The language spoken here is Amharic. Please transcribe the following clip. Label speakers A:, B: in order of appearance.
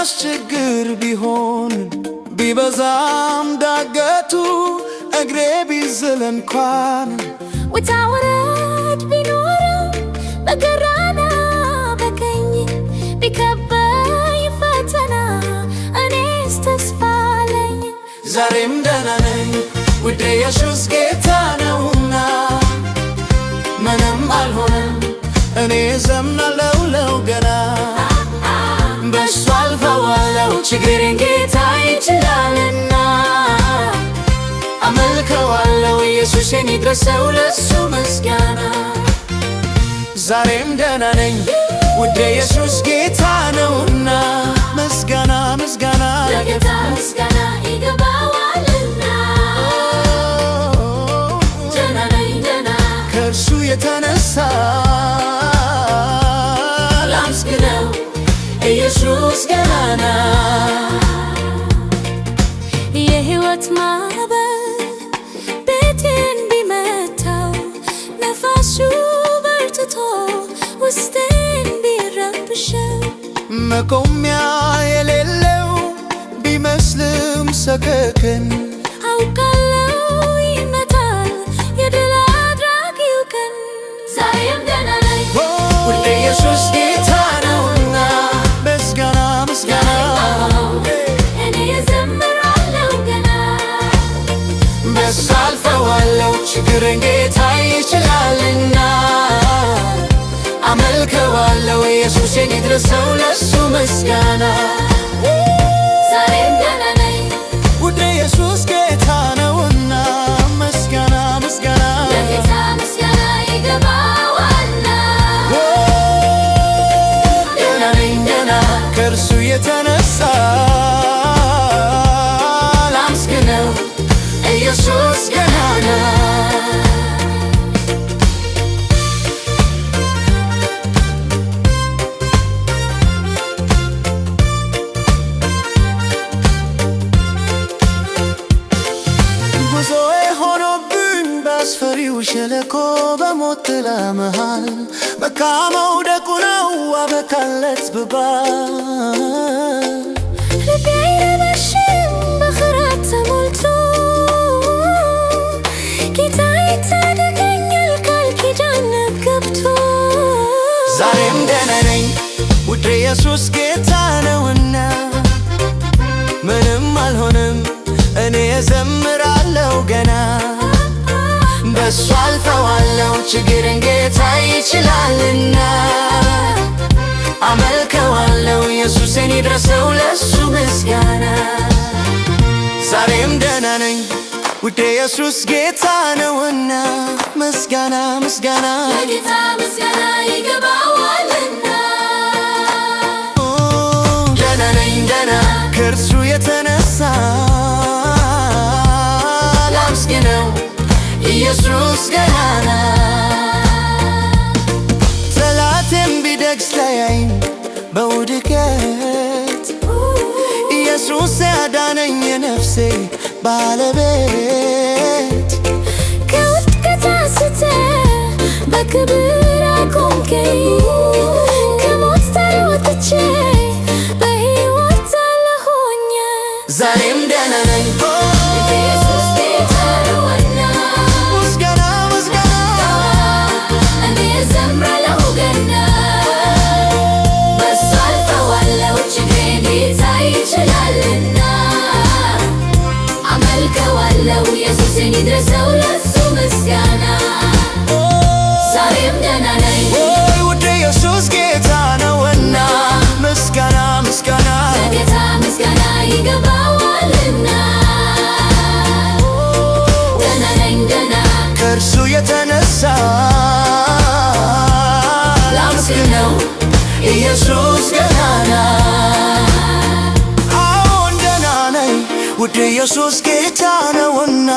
A: ቢያስቸግር ቢሆን ቢበዛም ዳገቱ እግሬ ቢዝል እንኳን
B: ውጣ ውረድ ቢኖርም በግራና በቀኝ ቢከበኝ ፈተና እኔስ ተስፋ አለኝ።
A: ዛሬም ደህና ነኝ፣ ውዴ ኢየሱስ ጌታ ነውና ምንም አልሆንም። እኔ ዘምራለሁ ገና፣ በሱ አልፈዋለሁ ችግሬን ጌታ ይችላልና። አመልከዋለሁ ኢየሱሴን፣ ይድረሰው ለሱ ምስጋና። ዛሬም ደህና ነኝ፣ ውዴ ኢየሱስ ጌታ ነውና። ምስጋና ምስጋና
B: ለጌታ ምስጋና ይገባዋልና። ደህና ነኝ ደህና።
A: ከእርሱ የተነሳ ላመስግነው ኢየሱስ ገናና።
B: የሕይወት ማዕበል ቤቴን ቢመታው፣ ነፋሱ በርትቶ ውስጤን ቢረብሸው፣
A: መቆሚያ የሌለው ቢመስልም ሰቀቀን
B: አውቃለሁ ይመጣል የድል አድራጊው ቀን። ዛሬም ደህና ነኝ።
A: ውዴ ኢየሱስ ጌታ ነውና ምስጋና ምስጋና።
B: እኔ እዘምራለሁ ገና።
A: በሱ አልፈዋለሁ ችግርን ጌታ ይችላልና። አመልከዋለሁ ኢየሱሴን፣ ይድረሰው ለሱ ምስጋና።
B: ዛሬም ደህና ነኝ።
A: ውዴ ኢየሱስ ጌታ ነውና ምስጋና ምስጋና።
B: ለጌታ ምስጋና ይገባዋልና።
A: ደህና ነኝ ደህና፣ ከእርሱ የተነሳ ላመስግነው ኢየሱስ ገናና። ጉዞዬ ሆኖብኝ በአስፈሪው ሸለቆ በሞት ጥላ መሃል በቃ መውደቁ ነው አበቃለት ብባል
B: ልቤ አይረበሽም በፍርሃት ተሞልቶ፣ ጌታ ይታደገኛል ቃል ኪዳን ገብቶ።
A: ዛሬም ደህና ነኝ፣ ውዴ ኢየሱስ ጌታ ነውና ምንም አልሆንም። እኔ እዘምራለሁ ገና፣ በሱ አልፈዋለሁ ችግርን ጌታ ይችላልና። አመልከዋለሁ ኢየሱሴን፣ ይድረሰው ለሱ ምስጋና። ዛሬም ደህና ነኝ፣ ውዴ ኢየሱስ ጌታ ነውና ምስጋና ምስጋና።
B: ለጌታ ምስጋና ይገባዋልና።
A: ደህና ነኝ ደህና፣ ከእርሱ የተነሳ ላመስግነው ኢየሱስ ገናና። ጠላቴም ቢደግስ ላያይኝ በውድቀት ኢየሱስ ያዳነኝ የነፍሴ ባለቤት።
B: ከውድቀት አንስተህ በክብር አቆምከኝ፣ ከሞት ወጥቼ በሕይወት አለሁኝ።
A: ዛሬም ደህና ነኝ።
B: ኢየሱስ ጌታ ነውና።
A: ምስጋና ምስጋና።
B: እኔ እዘምራለሁ ገና። በሱ አልፈዋለሁ ችግሬን ጌታ ይችላልና። አመልከዋለሁ ኢየሱስን፣ ይድረሰው ለሱ ምስጋና። ዛሬም ደህና ነኝ።
A: ወይ ውዴ ኢየሱስ ጌታ ነውና ምስጋና ምስጋና።
B: ለጌታ ምስጋና ይገባዋልና። ደህና ነኝ ደህና።
A: ከእርሱ የተነሳ ላመስግነው ኢየሱስ ገናና። አዎን ደህና ነኝ፣ ውድ ኢየሱስ ጌታ ነውና።